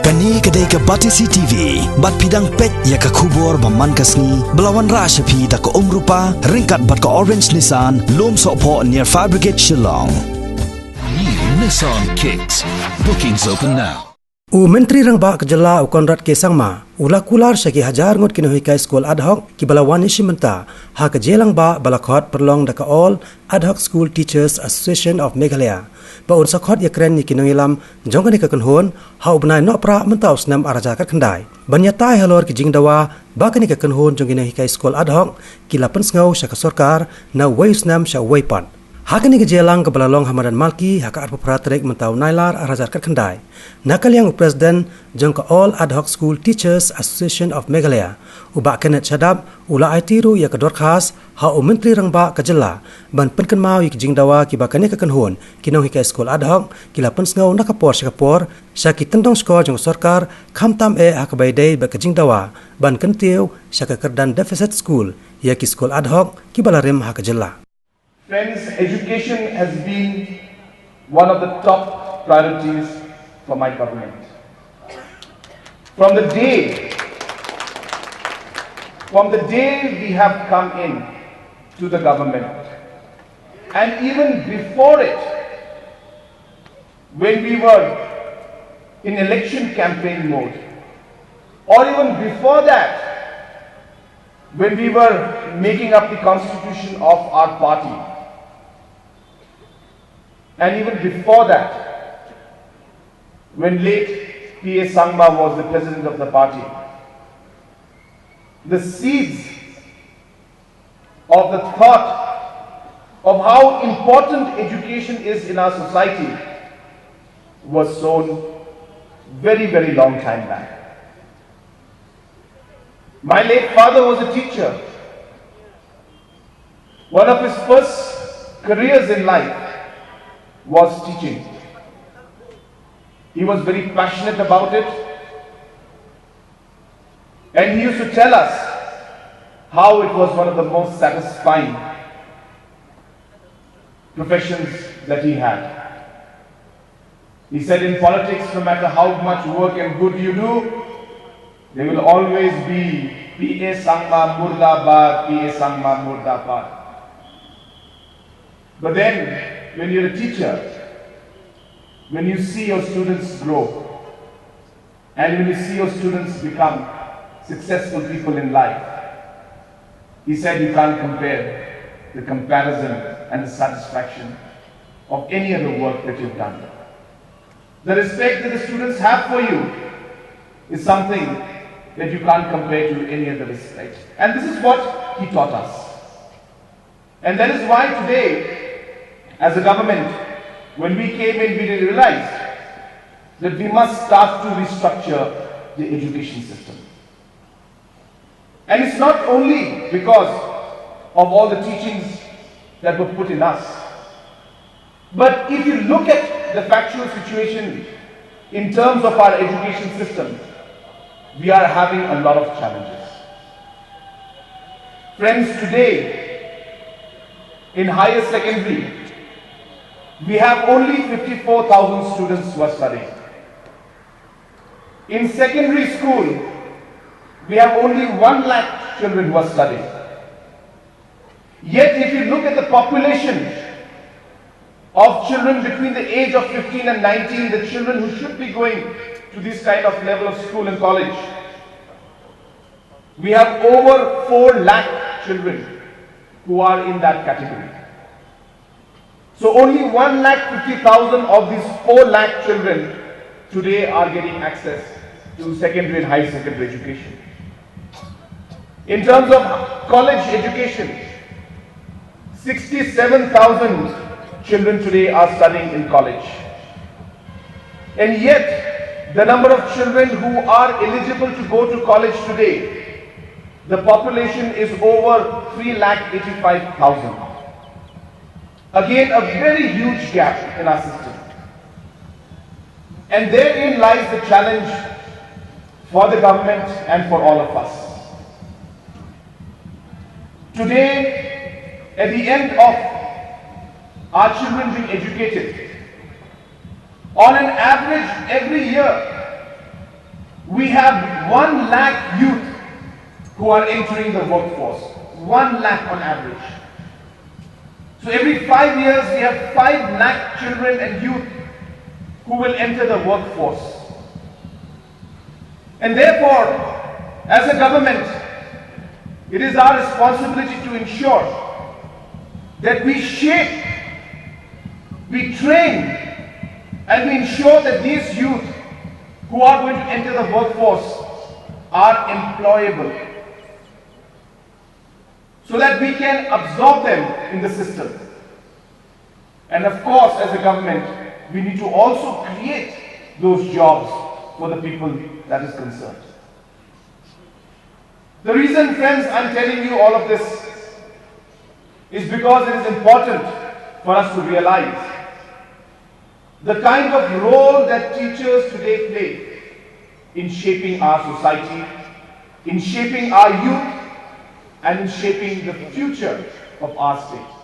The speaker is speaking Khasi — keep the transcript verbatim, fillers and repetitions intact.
Kane ka dei ka Batesi T V, bad phi dang peit ïa ka khubor ba man ka sngi, ba la wanrah sha phi da ka Umrupa, ryngkat bad ka Orange Nissan, Lumsohphoh near Fire Brigade Shillong. New Nissan Kicks. Bookings open now. U Myntri Rangbah ka jylla u Conrad K Sangma, u la kular sha ki hajar ngut ki nonghikai skul ad hoc, kiba la wan ïashim bynta, ha ka jingïalang ba la khot pynlong da ka All Ad Hoc School Teachers Association of Meghalaya. Ba un sa khot ïakren ïa ki nongïalam jong kane ka kynhun, ha u bnai Nohprah mynta u snem ar hajar khatkhyndai. Ban ïatai halor ki jingdawa, ba kane ka kynhun jong ki nonghikai skul ad hoc, ki la pynsngew sha ka sorkar, na uwei u snem sha uwei pat. Ha kane ka jingïalang kaba la long ha madan Malki, ha ka arphew phra tarik mynta u Nailar ar hajar khatkhyndai. Na ka liang u President, jong ka All Ad Hoc School Teachers Association of Meghalaya, u Bah Kenneth Shadap, u la aiti ruh ïa ka dorkhas, ha u Myntri Rangbah ka jylla, ban pynkynmaw ïa ki jingdawa kiba kane ka kynhun, ki nonghikai skul ad hoc, ki la pynsngew na ka por sha ka por, sha ki tyndong shkor jong ka sorkar, khamtam eh ha kaba ïadei bad ka jingdawa, ban kyntiew, sha ka kyrdan deficit school, ïa ki skul ad hoc, kiba la rim ha ka jylla. Friends, education has been one of the top priorities for my government. From the day, from the day we have come in to the government, and even before it, when we were in election campaign mode, or even before that, when we were making up the constitution of our party, and even before that, when late P A Sangma was the president of the party, the seeds of the thought of how important education is in our society was sown very, very long time back. My late father was a teacher. One of his first careers in life was teaching. He was very passionate about it, and he used to tell us how it was one of the most satisfying professions that he had. He said, "In politics, no matter how much work and good you do, there will always be P A Sangma Murdabad, P A Sangma Murdabad." But then, when you're a teacher, when you see your students grow, and when you see your students become successful people in life, he said, you can't compare the comparison and the satisfaction of any other work that you've done. The respect that the students have for you is something that you can't compare to any other respect. And this is what he taught us. And that is why today, as a government, when we came in, we realized that we must start to restructure the education system. And it's not only because of all the teachings that were put in us, but if you look at the factual situation in terms of our education system, we are having a lot of challenges. Friends, today in higher secondary, we have only fifty-four thousand students who are studying. In secondary school, we have only one lakh children who are studying. Yet, if you look at the population of children between the age of fifteen and nineteen, the children who should be going to this kind of level of school and college, we have over four lakh children who are in that category. So only one lakh fifty thousand of these four lakh children today are getting access to secondary and high secondary education. In terms of college education, sixty-seven thousand children today are studying in college. And yet, the number of children who are eligible to go to college today, the population is over three lakh eighty-five thousand. Again, a very huge gap in our system. And therein lies the challenge for the government and for all of us. Today, at the end of our children being educated, on an average, every year, We have one lakh youth who are entering the workforce. One lakh on average. So every five years, we have five lakh children and youth who will enter the workforce. And therefore, as a government, it is our responsibility to ensure that we shape, we train, and we ensure that these youth who are going to enter the workforce are employable, so that we can absorb them in the system. And of course, as a government, we need to also create those jobs for the people that is concerned. The reason, friends, I'm telling you all of this is because it is important for us to realize the kind of role that teachers today play in shaping our society, in shaping our youth, and in shaping the future of our state.